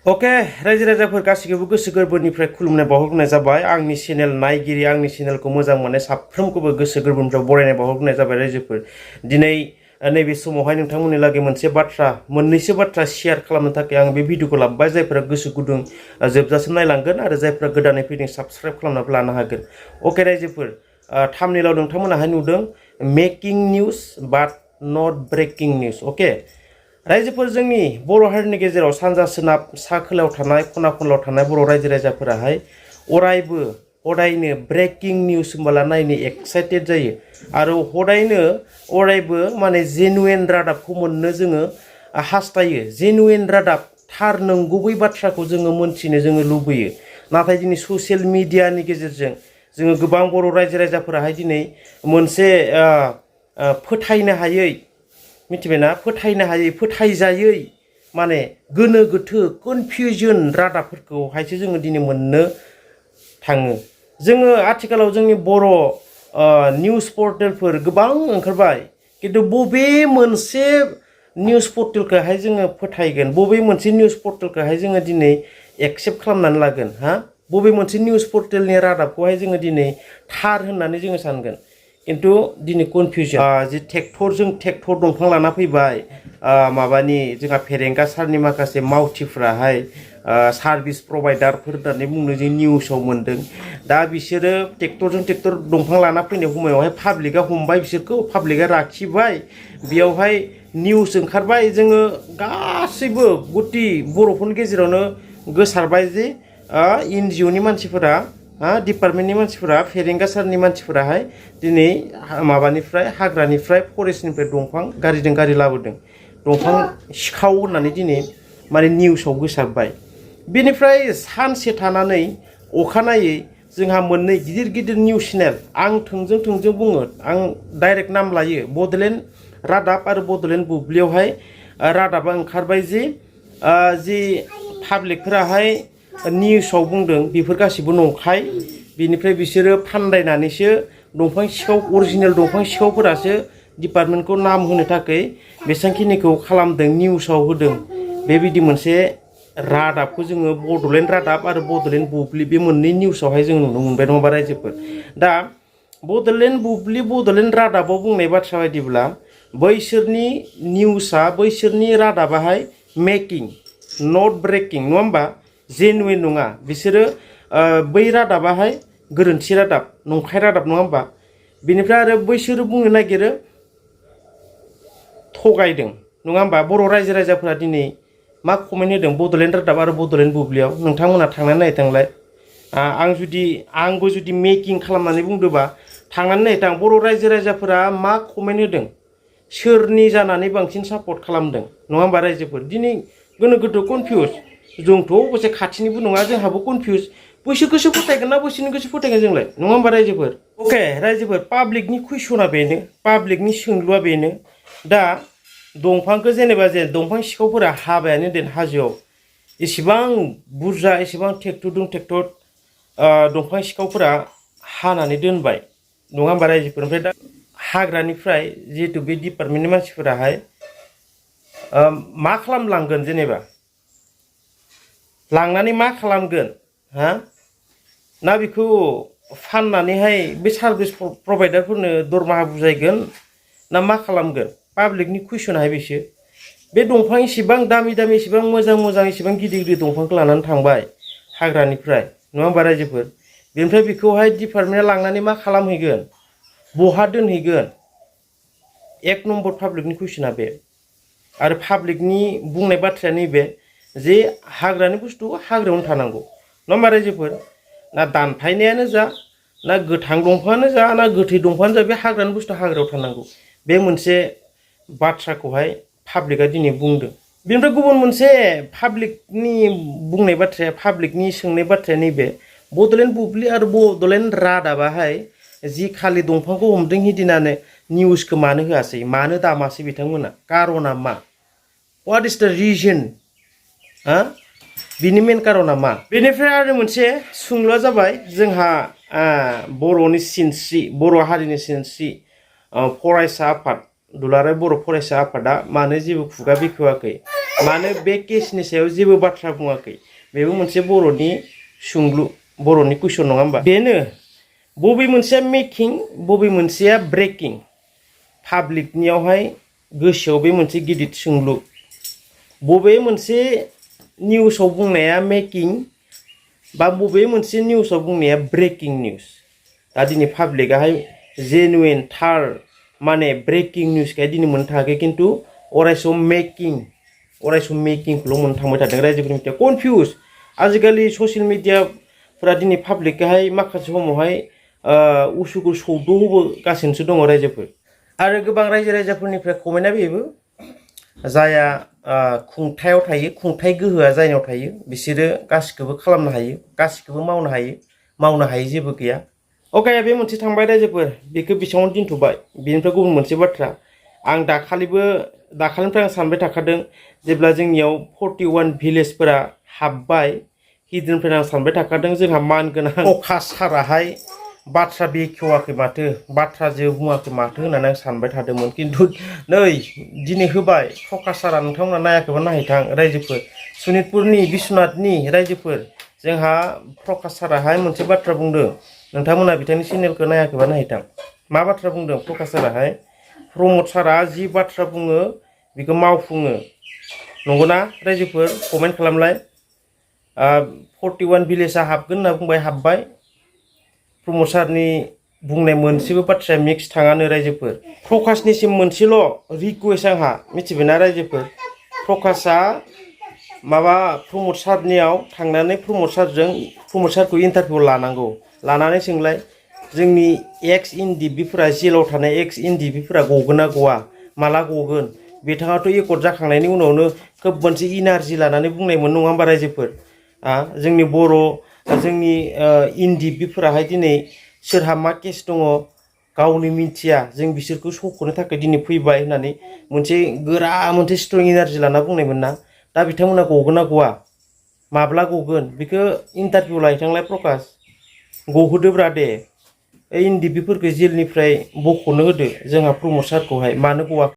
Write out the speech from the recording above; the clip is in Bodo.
ओके रायजो राजाफोर गासिखौबो गोसो गोरबोनिफ्राय खुलुमनाय बावहरनाय जाबाय आंनि चेनेल नायगिरि आंनि चेनेलखौ मोजां मोननाय साफ्रोमखौबो गोसो गोरबोनिफ्राय बरायनाय बावहरनाय जाबाय रायजोफोर दिनै नैबे समावहाय नोंथांमोननि लागै मोननैसो बाथ्रा शेयार खालामनो थाखाय आं बे भिडिअखौ लाबोबाय जायफोरा गोसो गुदुं जोबजासिम नायलांगोन आरो जायफोरा गोदानै फैदों साबस्क्राइब खालामनानै लानो हागोन ओके रायजोफोर थाम्बनेइलाव नोंथांमोनाहाय नुदों मेकिं निउज बाट नट ब्रेकिं निउज ओके रायजोफोर जोंनि बर' हारिनि गेजेराव सानजा सोनाब सा खोलायाव थानाय खना खनलायाव थानाय बर' रायजो राजाफोराहाय अरायबो हदायनो ब्रेकिं निउस होनबोला नायनो एक्साइटेड जायो आरो हदायनो अरायबो माने जेनुइन रादाबखौ मोननो जोङो हास्थायो जेनुइन रादाब थार नंगुबै बाथ्राखौ जोङो मोनथिनो जोङो लुबैयो नाथाय दिनै ससियेल मिडियानि गेजेरजों जोङो गोबां बर' रायजो राजाफोराहाय दिनै मोनसे फोथायनो हायै मिथिबायना फोथायनो हायै फोथायजायै माने गोनो गोथो कनफिउजन रादाबफोरखौहायसो जोङो दिनै मोननो थाङो जोङो आथिखालाव जोंनि बर' निउज पर्टेलफोर गोबां ओंखारबाय खिन्थु बबे मोनसे निउज पर्टेलखौहाय जोङो फोथायगोन बबे मोनसे निउज पर्टेलखौहाय जोङो दिनै एक्सेप्ट खालामनानै लागोन बबे मोनसे निउज पर्टेलनि रादाबखौहाय जोङो दिनै थार होननानै जोङो सानगोन किन्तु दिनै कनफिउजन जि ट्रेक्टर दंफां लाना फैबाय माबानि जोंहा फेरेंगा सारनि माखासे मावथिफ्राहाय सार्भिस प्रभाइडारफोर होननानै बुंनो जों निउसाव मोन्दों दा बिसोरो ट्रेक्टर दंफां लाना फैनाय समायावहाय पाब्लिकआ हमबाय बिसोरखौ पाब्लिकआ लाखिबाय बेयावहाय निउस ओंखारबाय जोङो गासैबो गुदि बर'फोरनि गेजेरावनो गोसारबाय जे एनजिअनि मानसिफोरा डिपार्टमेन्टनि मानसिफोरा फेरेंगा सारनि मानसिफोराहाय दिनै माबानिफ्राय हाग्रानिफ्राय फरेस्टनिफ्राय दंफां गारिजों गारि लाबोदों दंफां सिखाव होननानै दिनै माने निउसाव गोसारबाय बेनिफ्राय सानसे थानानै अखानायै जोंहा मोननै गिदिर गिदिर निउस चेनेल आं थोंजों बुङो आं डाइरेक्ट नाम लायो बड'लेण्ड रादाब आरो बड'लेण्ड बुब्लियावहाय रादाबा ओंखारबाय जि पाब्लिकफोराहाय निउसाव बुंदों बेफोर गासिबो नंखाय बिनिफ्राय बिसोरो फान्दायनानैसो दंफां सिखाव अरिजिनेल दंफां सिखावफोरासो डिपार्टमेन्टखौ नाम होनो थाखाय बेसेबांखिनिखौ खालामदों निउसाव होदों बेबायदि मोनसे रादाबखौ जोङो बड'लेण्ड रादाब आरो बड'लेण्ड बुब्लि बे मोननै निउसावहाय जों नुनो मोनबाय नङा होमबा रायजोफोर दा बड'लेण्ड बुब्लि बड'लेण्ड रादाबाव बुंनाय बाथ्रा बायदिब्ला बैसोरनि निउसआ बैसोरनि रादाबाहाय मेकिं नट ब्रेकिं नङा होमबा जेनुइन नङा बिसोरो बै रादाबाहाय गोरोन्थि रादाब नंखाय रादाब नङा होमबा बेनिफ्राय आरो बैसोरो बुंनो नागिरो थगायदों नङा होमबा बर' रायजो राजाफोरा दिनै मा कमेन्ट होदों बड'लेण्ड रादाब आरो बड'लेण्ड बुब्लियाव नोंथांमोना थांनानै नायथांलाय आंबो जुदि मेकिं खालामनानै बुंदोंबा थांनानै नायथां बर' रायजो राजाफोरा मा कमेन्ट होदों सोरनि जानानै बांसिन सापर्ट खालामदों नङा होमबा रायजोफोर दिनै गोनो गोथो कनफिउज जोंथ' अबसे खाथिनिबो नङा जोंहाबो कनफिउज बैसोरखौसो फोथायगोन ना बैसोरनिखौसो फोथायगोन जोंलाय नङा होमबा रायजोफोर अके रायजोफोर पाब्लिकनि कुइसना बेनो पाब्लिकनि सोंलुआ बेनो दा दंफांखौ जेनेबा दंफां सिखावफोरा हाबायानो दोन हाजोआव एसेबां बुरजा एसेबां ट्रेक्टर दंफां सिखावफोरा हानानै दोनबाय नङा होमबा रायजोफोर ओमफ्राय दा हाग्रानिफ्राय जिहेतु बे डिपार्टमेन्टनि मानसिफोराहाय मा खालामलांगोन जेनेबा लांनानै मा खालामगोन ना बेखौ फाननानैहाय बे सार्भिस प्रभाइडारफोरनो दरमाहा बुजायगोन ना मा खालामगोन पाब्लिकनि कुइसनाहाय बेसो बे दंफां इसेबां दामि इसेबां मोजां इसेबां गिदिर दंफांखौ लानानै थांबाय हाग्रानिफ्राय नङा होमबा रायजोफोर बेनिफ्राय बेखौहाय डिपार्टमेन्टआ लांनानै मा खालामहैगोन बहा दोनहैगोन एक नम्बर पाब्लिकनि कुइसना बे आरो पाब्लिकनि बुंनाय बाथ्राया नैबे जे हाग्रानि बुस्थु हाग्रायावनो थानांगौ नङा होमबा रायजोफोर ना दानफायनायानो जा ना गोथां दंफाङानो जा ना गोथै दंफाङानो जा बे हाग्रानि बुस्थु हाग्रायाव थानांगौ बे मोनसे बाथ्राखौहाय पाब्लिकआ दिनै बुंदों बेनिफ्राय गुबुन मोनसे पाब्लिकनि बुंनाय बाथ्राया पाब्लिकनि सोंनाय बाथ्राया नैबे बड'लेण्ड बुब्लि आरो बड'लेण्ड रादाबाहाय जि खालि दंफांखौ हमदों हिदिनानो निउसखौ मानो होआसै मानो दामासै बिथांमोना कारना मा व्हाट इज द रिजन बिनि मेन कारना मा बेनिफ्राय आरो मोनसे सोंलुआ जाबाय जोंहा बर'नि सिनस्रि बर' हारिनि सिनस्रि फरायसा आफाद दुलाराय बर' फरायसा आफादा मानो जेबो खुगा बेखेवाखै मानो बे केसनि सायाव जेबो बाथ्रा बुङाखै बेबो मोनसे बर'नि सोंलु बर'नि कुइसन नङा होमबा बेनो बबे मोनसेया मेकिं बबे मोनसेया ब्रेकिं पाब्लिकनियावहाय गोसोआव बे मोनसे गिदिर सोंलु बबे मोनसे निउसाव बुंनाया मेकिं बा बबे मोनसे निउसाव बुंनाया ब्रेकिं निउस दा दिनै पाब्लिकाहाय जेनुइन थार माने ब्रेकिं निउसखाय दिनै मोननो थाङाखै खिन्थु अरायसम मेकिंखौल' मोननो थांबाय थादों रायजोफोरनि मिडिया कनफिउज आजिखालि ससियेल मिडियाफोरा दिनै पाब्लिकहाय माखासे समावहाय उसुखौ सौदो होबोगासिनोसो दङ रायजोफोर आरो गोबां रायजो राजाफोरनिफ्राय कमेन्टआ बेबो जाया खुंथायाव थायो खुंथाय गोहोआ जायनाव थायो बिसोरो गासिखौबो खालामनो हायो गासिखौबो मावनो हायो जेबो गैया अके बे मोनसे थांबाय रायजोफोर बेखौ बेसेबां दोनथ'बाय बेनिफ्राय गुबुन मोनसे बाथ्रा आं दाखालिनिफ्राय आं सानबाय थाखादों जेब्ला जोंनियाव 41 भिलेजफोरा हाबबाय हिदिननिफ्राय आं सानबाय थाखादों जोंहा मानगोनां प्रकाश साराहाय बाथ्रा बेखेवाखै माथो बाथ्राजों बुङाखै माथो होननानै आं सानबाय थादोंमोन खिन्थु नै दिनै होबाय प्रकाश सारा नोंथांमोना नायाखैबा नायहैथां रायजोफोर सनितपुरनि बिश्वनाथनि रायजोफोर जोंहा प्रकाश साराहाय मोनसे बाथ्रा बुंदों नोंथांमोना बिथांनि चेनेलखौ नायाखैबा नायहैथां मा बाथ्रा बुंदों प्रकाश साराहाय प्रमद सारा जि बाथ्रा बुङो बेखौ मावफुङो नंगौना रायजोफोर कमेन्ट खालामलाय 41 भिलेजआ हाबगोन होनना बुंबाय हाबबाय प्रमद सारनि बुंनाय मोनसेबो बाथ्राया मिक्स थाङानो रायजोफोर प्रकाशनिसिम मोनसेल' रिकुवेस्ट आंहा मिथिबायना रायजोफोर प्रकाशआ माबा प्रमद सारनियाव थांनानै प्रमद सारखौ इन्टारभिउ लानानै सोंलाय जोंनि एक्स इनडिबिफोरा जेलाव थानाय एक्स इनडिबिफोरा गगोन ना गवा माला गगोन बिथाङाथ' एकर्ड जाखांनायनि उनावनो खोब मोनसे इनार्जि लानानै बुंनायमोन नङा होमबा रायजोफोर जोंनि बर' जोंनि इनडिबिफोराहाय दिनै सोरहा मा केस दङ गावनो मिन्थिया जों बिसोरखौ सख'नो थाखाय दिनै फैबाय होननानै मोनसे गोरा मोनसे स्ट्रं इनार्जि लाना बुंनायमोन ना दा बिथांमोना गगोन ना गवा माब्ला गगोन बेखौ इन्टारभिउ लाहैथांलाय प्रकाश गहोदोब्रा दे इनडिबिफोरखौ जेलनिफ्राय बख'नो होदो जोंहा प्रमद सारखौहाय मानो गवा